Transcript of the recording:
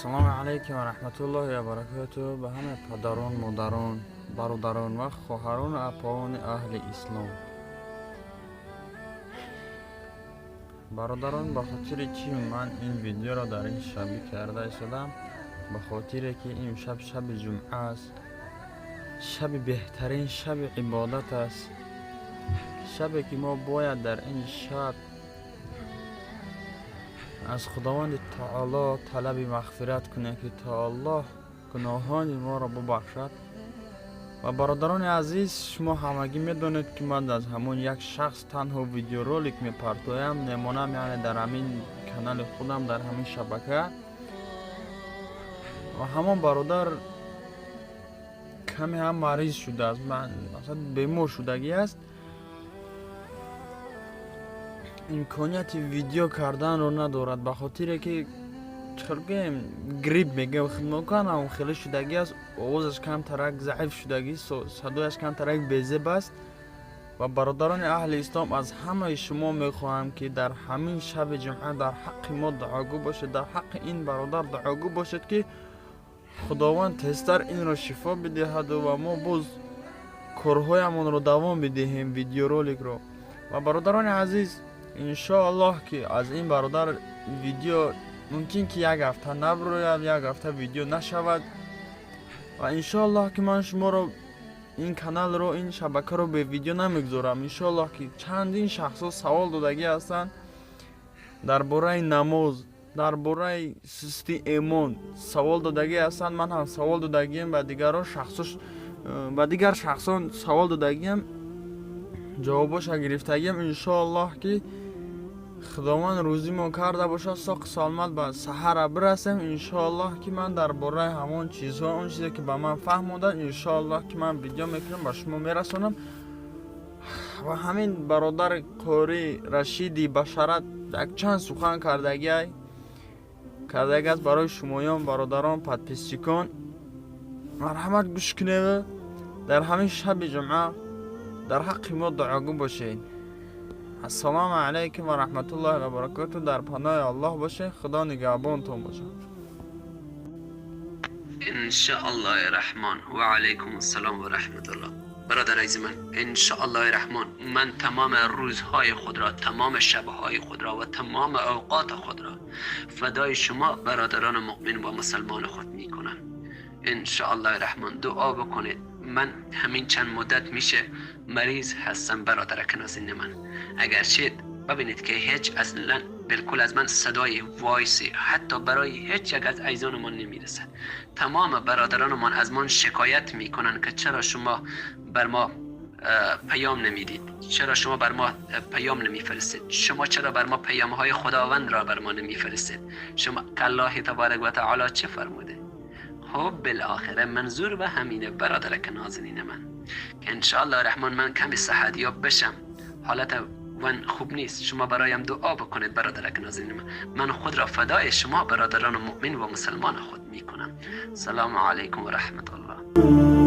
Салому алайкум ва раҳматуллоҳи ва баракотуҳ ба ҳама падарон, модарон, бародарон ва хоҳарон ва апони аҳли ислом. Бародарон, ба хотири чӣ ман ин видеоро дар ин шабӣ карда истодам? Ба хотире ки ин шаб шаби ҷумъа аст, шаби беҳтарин шаби ибодат аст, шабе ки мо бояд дар ин шаб аз Худованди Таоло талаби мағфират кунем, ки то Аллоҳ гуноҳони моро бубахшад. Ва бародарони азиз, шумо ҳамагӣ медонед, ки ман аз ҳамон як шахс танҳо видеоролик мепартоям, мемонам, яъне дар ҳамин канали худам, дар ҳамин шабака. Ва ҳамон бародар каме ҳам мариз шудааст, масалан бемор шудагӣ аст, имконияти видео карданро надорад, ба хотире ки чӣ гӯем, грипп мегӯем хидматкунам, хеле шудагӣ аст, овозаш камтарак заиф шудагӣ, садояш камтарак безеб аст. Ва бародарони аҳли ислом, аз ҳамаи шумо мехоҳам, ки дар ҳамин шаби ҷумъа дар ҳаққи мо дуогӯ бошед, дар ҳаққи ин бародар дуогӯ бошед, ки Худованд тезтар инро шифо бидиҳаду ва мо боз корҳоямонро давом бидиҳем, видеороликро. Ва бародарони азиз, иншоаллоҳ, ки аз ин бародар видео мумкин ки як ҳафта наброяд, як ҳафта видео нашавад. Ва иншоаллоҳ, ки ман шуморо ин каналро, ин шабакаро бе видео намегузорам. Иншоаллоҳ, ки чандин шахсҳо савол додагӣ ҳастанд дар бораи намоз, дар бораи сусти эмон савол додагӣ ҳастанд. Ман ҳам савол додагиам ба дигарон шахсо, ба дигар шахсон савол додагиам, ҷавобоша гирифтагиам. Иншоаллоҳ, ки Худованд рӯзимо карда бошад, соқи саломат ба саҳара бирасем. Иншоаллоҳ, ки ман дар бораи ҳамон чизҳо, он чизе ки ба ман фаҳмонданд, иншоаллоҳ, ки ман видео мекунам, ба шумо мерасонам. Ва ҳамин бародари қорӣ Рашиди Башарат якчанд сухан кардагӣ аст барои шумоён, бародарон, подписчикон. Марҳамат, гӯш кунед, дар ҳамин шаби ҷумъа дар ҳаққи мо дуогӯ бошед. Ассалому алайкум ва раҳматуллоҳи ва баракоту. Дар паноҳи Аллоҳ бошед, Худо нигаҳбонтон бошад. Иншааллоҳи раҳмон. Ва алайкум ассалом ва раҳматуллоҳ. برادر عزیز من، انشاءالله رحمان من تمام روزهای خود را، تمام شبهای خود را و تمام اوقات خود را فدای شما برادران مؤمن و مسلمان خود می کنم. انشاءالله رحمان دعا بکنید. من همین چند مدت میشه مریض هستم برادر نازنین من. اگرچه ببینید که هیچ اصلا بالکل از من صدای voice ی حتی برای هیچ یک از عزیزان من نمیرسد. تمام برادران من از من شکایت میکنن که چرا شما بر ما پیام نمیدید، چرا شما بر ما پیام نمیفرستید، شما چرا بر ما پیام های خداوند را بر ما نمیفرستید؟ شما که الله تبارک و تعالی چه فرموده؟ خب بالاخره منظور به همینه برادر نازنین من، که انشاءالله رحمان من کمی صحت یاب بشم، حالت من خوب نیست، شما برایم دعا بکنید برادر نازنین من. من خود را فدای شما برادران مؤمن و مسلمان خود میکنم. سلام علیکم و رحمت الله.